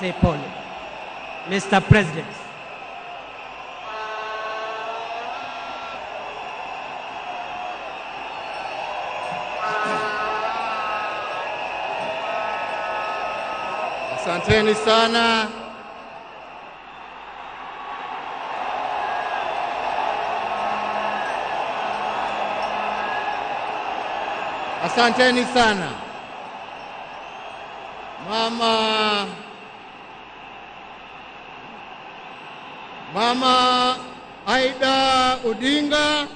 say pole. Mr. President. Asanteni sana. Asanteni sana. Mama Aida Odinga,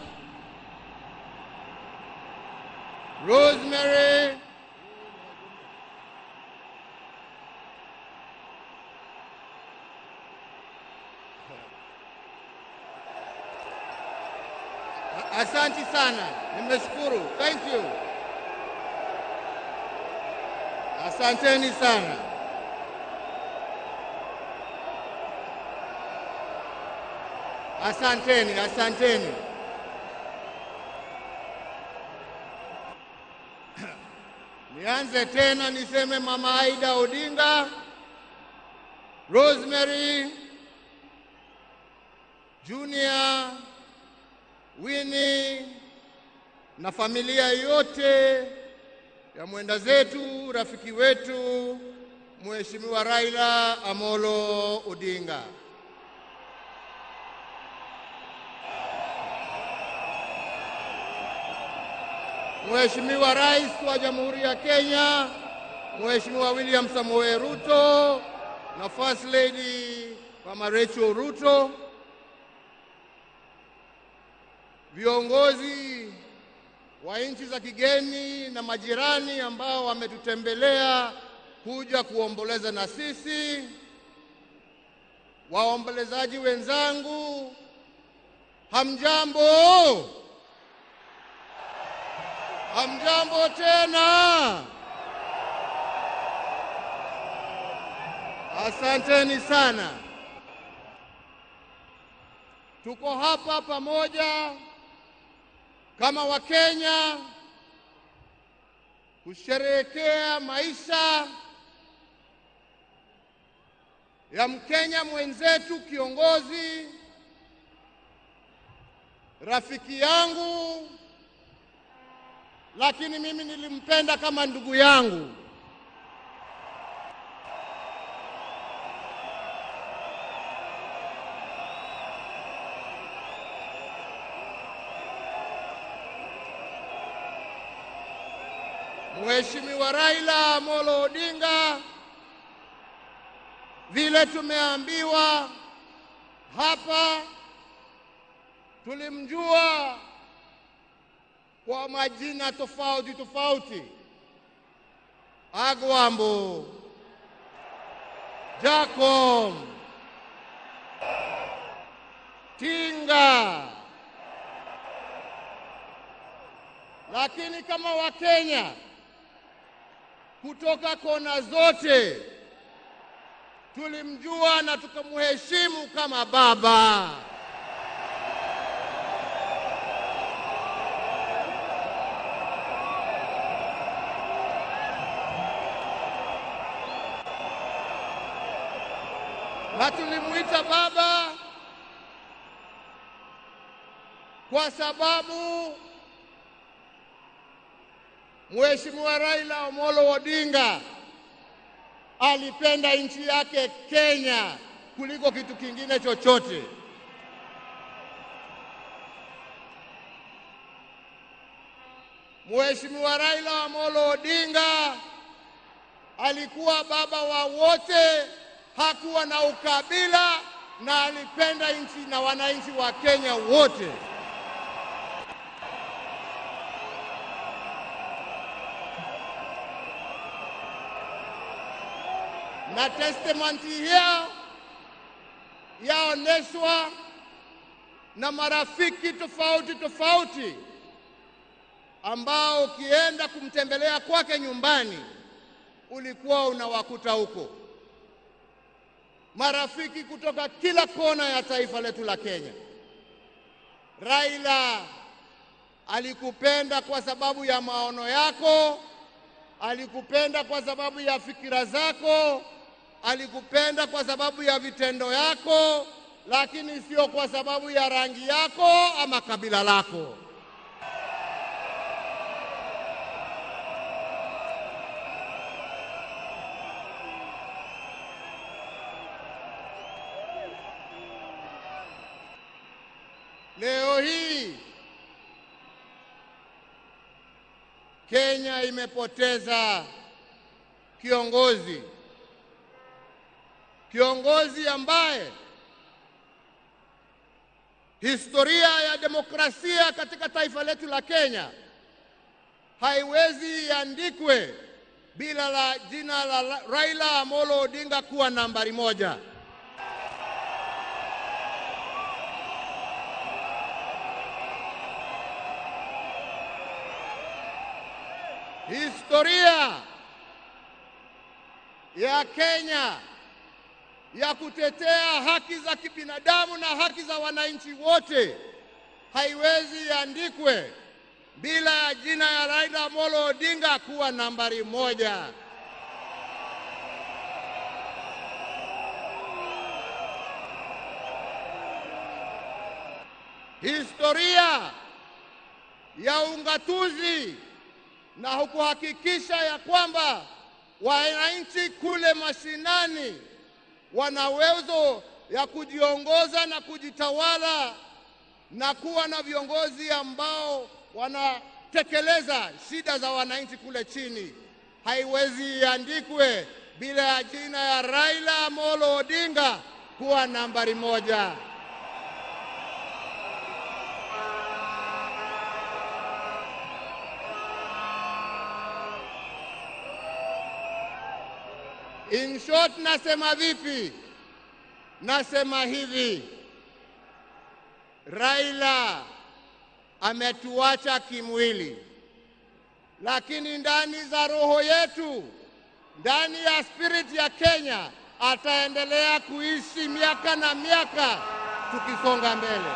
Rosemary Asante sana, nimeshukuru. Thank you. Asanteni sana. Asanteni, asanteni. Nianze tena niseme Mama Aida Odinga, Rosemary, Junior, Winnie na familia yote ya mwenda zetu, rafiki wetu Mheshimiwa Raila Amolo Odinga. Mheshimiwa Rais wa Jamhuri ya Kenya, Mheshimiwa William Samoei Ruto na First Lady Mama Rachel Ruto, viongozi wa nchi za kigeni na majirani ambao wametutembelea kuja kuomboleza na sisi, waombolezaji wenzangu, hamjambo? Hamjambo tena? Asanteni sana. Tuko hapa pamoja kama Wakenya kusherehekea maisha ya Mkenya mwenzetu, kiongozi, rafiki yangu, lakini mimi nilimpenda kama ndugu yangu. Mheshimiwa Raila Amolo Odinga, vile tumeambiwa hapa, tulimjua kwa majina tofauti tofauti: Agwambo, Jacom, Tinga. Lakini kama Wakenya kutoka kona zote tulimjua na tukamheshimu kama baba. Na tulimuita baba kwa sababu Mheshimiwa Raila Amolo Odinga alipenda nchi yake Kenya kuliko kitu kingine chochote. Mheshimiwa Raila Amolo Odinga alikuwa baba wa wote, hakuwa na ukabila na alipenda nchi na wananchi wa Kenya wote. Na testament hiyo yaoneshwa na marafiki tofauti tofauti ambao ukienda kumtembelea kwake nyumbani ulikuwa unawakuta huko. Marafiki kutoka kila kona ya taifa letu la Kenya. Raila alikupenda kwa sababu ya maono yako, alikupenda kwa sababu ya fikira zako, Alikupenda kwa sababu ya vitendo yako, lakini sio kwa sababu ya rangi yako ama kabila lako. Leo hii Kenya imepoteza kiongozi, kiongozi ambaye historia ya demokrasia katika taifa letu la Kenya haiwezi iandikwe bila la jina la Raila Amolo Odinga kuwa nambari moja. Historia ya Kenya ya kutetea haki za kibinadamu na haki za wananchi wote haiwezi iandikwe bila ya jina ya Raila Amolo Odinga kuwa nambari moja. Historia ya ungatuzi na kuhakikisha ya kwamba wananchi kule mashinani wana uwezo ya kujiongoza na kujitawala na kuwa na viongozi ambao wanatekeleza shida za wananchi kule chini, haiwezi iandikwe bila ya jina ya Raila Amolo Odinga kuwa nambari moja. In short, nasema vipi? Nasema hivi, Raila ametuacha kimwili, lakini ndani za roho yetu, ndani ya spirit ya Kenya, ataendelea kuishi miaka na miaka tukisonga mbele.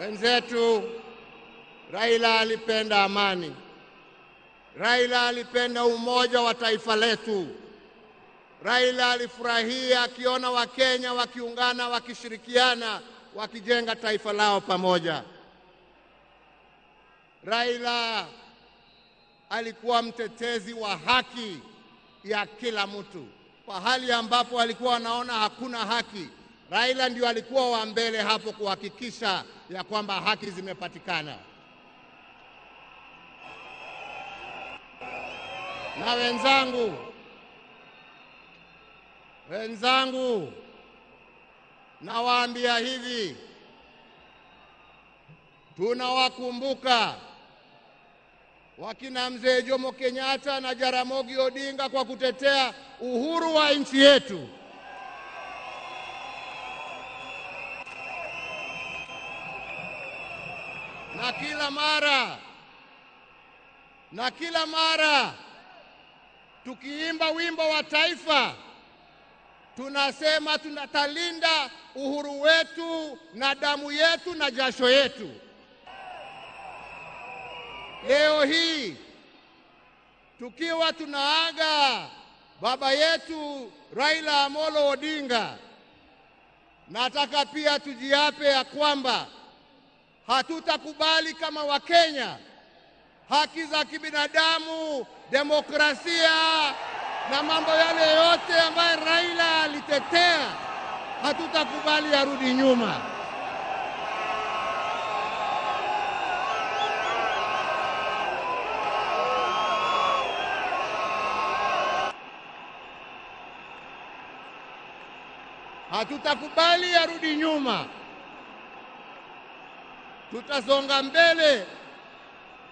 Wenzetu, Raila alipenda amani. Raila alipenda umoja wa taifa letu. Raila alifurahia akiona Wakenya wakiungana, wakishirikiana, wakijenga taifa lao pamoja. Raila alikuwa mtetezi wa haki ya kila mtu. Pahali ambapo alikuwa anaona hakuna haki, Raila ndio alikuwa wa mbele hapo kuhakikisha ya kwamba haki zimepatikana. Na wenzangu, nawaambia hivi, tunawakumbuka wakina Mzee Jomo Kenyatta na Jaramogi Odinga kwa kutetea uhuru wa nchi yetu. Na kila mara tukiimba wimbo wa taifa tunasema tunatalinda uhuru wetu na damu yetu na jasho yetu. Leo hii tukiwa tunaaga baba yetu Raila Amolo Odinga, nataka pia tujiape ya kwamba hatutakubali kama Wakenya haki za kibinadamu, demokrasia na mambo yale yote ambayo Raila alitetea, hatutakubali yarudi nyuma. Hatutakubali yarudi nyuma. Tutasonga mbele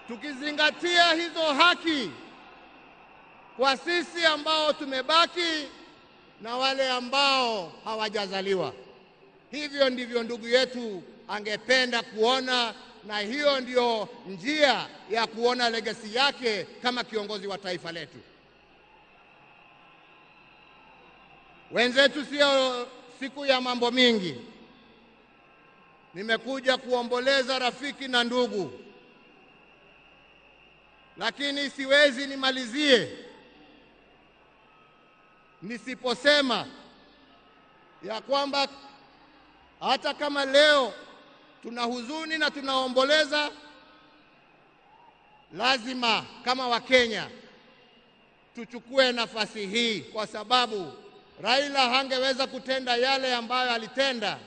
tukizingatia hizo haki kwa sisi ambao tumebaki na wale ambao hawajazaliwa. Hivyo ndivyo ndugu yetu angependa kuona, na hiyo ndio njia ya kuona legacy yake kama kiongozi wa taifa letu. Wenzetu, siku ya mambo mingi. Nimekuja kuomboleza rafiki na ndugu, lakini siwezi nimalizie nisiposema ya kwamba hata kama leo tuna huzuni na tunaomboleza, lazima kama Wakenya tuchukue nafasi hii, kwa sababu Raila hangeweza kutenda yale ambayo alitenda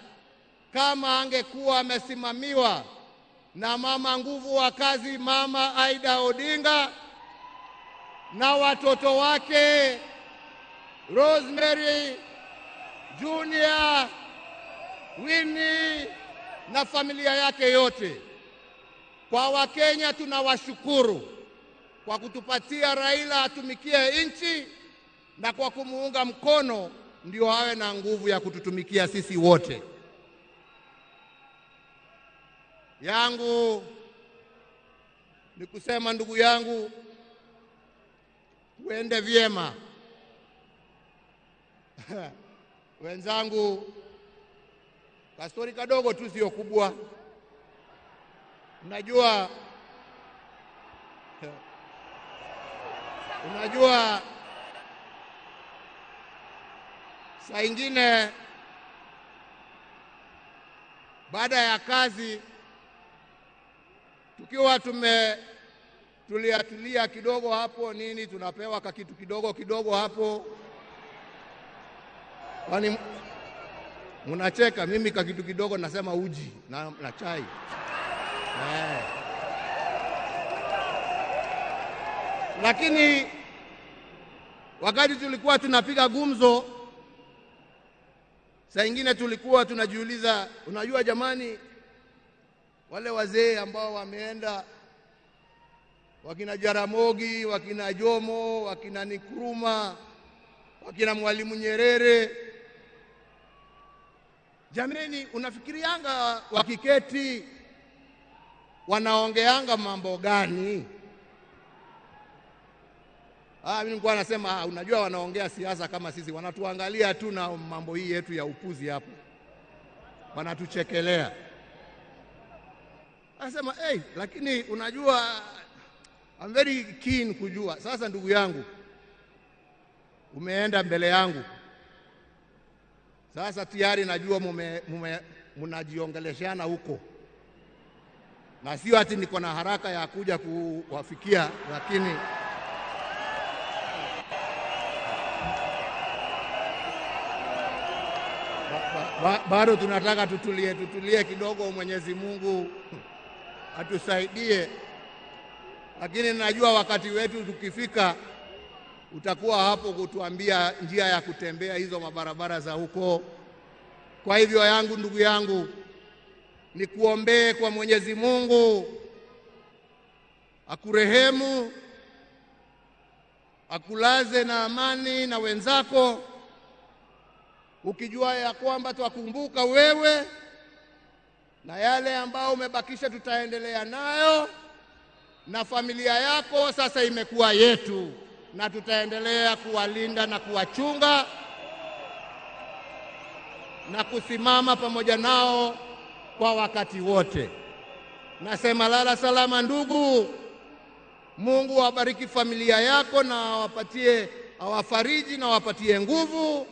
kama angekuwa amesimamiwa na mama nguvu wa kazi, Mama Aida Odinga, na watoto wake Rosemary, Junior, Winnie na familia yake yote. Kwa Wakenya tunawashukuru kwa kutupatia Raila atumikie nchi na kwa kumuunga mkono ndio awe na nguvu ya kututumikia sisi wote. Yangu ni kusema, ndugu yangu, tuende vyema. Wenzangu, kastori kadogo tu, sio kubwa. Unajua saa ingine baada ya kazi tukiwa tumetulia tulia kidogo hapo nini, tunapewa kakitu kidogo kidogo hapo. Kwani mnacheka? Mimi kakitu kidogo nasema uji na chai. Lakini wakati tulikuwa tunapiga gumzo, saa ingine tulikuwa tunajiuliza, unajua jamani, wale wazee ambao wameenda, wakina Jaramogi, wakina Jomo, wakina Nkrumah, wakina Mwalimu Nyerere, jamani, unafikirianga wakiketi wanaongeanga mambo gani? Mimi nilikuwa nasema, unajua wanaongea siasa kama sisi, wanatuangalia tu na mambo hii yetu ya upuzi hapo, wanatuchekelea. Anasema, hey, lakini unajua I'm very keen kujua. Sasa ndugu yangu, umeenda mbele yangu. Sasa tayari najua mnajiongeleshana huko. Na sio ati niko na haraka ya kuja kuwafikia, lakini bado tunataka tutulie kidogo, Mwenyezi Mungu atusaidie. Lakini najua wakati wetu tukifika utakuwa hapo kutuambia njia ya kutembea hizo mabarabara za huko. Kwa hivyo yangu, ndugu yangu, nikuombee kwa Mwenyezi Mungu akurehemu, akulaze na amani na wenzako, ukijua ya kwamba twakumbuka wewe na yale ambao umebakisha tutaendelea nayo, na familia yako sasa imekuwa yetu, na tutaendelea kuwalinda na kuwachunga na kusimama pamoja nao kwa wakati wote. Nasema lala salama ndugu. Mungu awabariki familia yako na awapatie, awafariji na awapatie nguvu,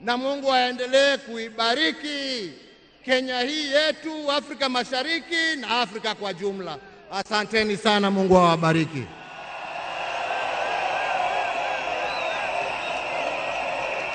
na Mungu aendelee kuibariki Kenya hii yetu, Afrika Mashariki na Afrika kwa jumla. Asanteni sana, Mungu awabariki.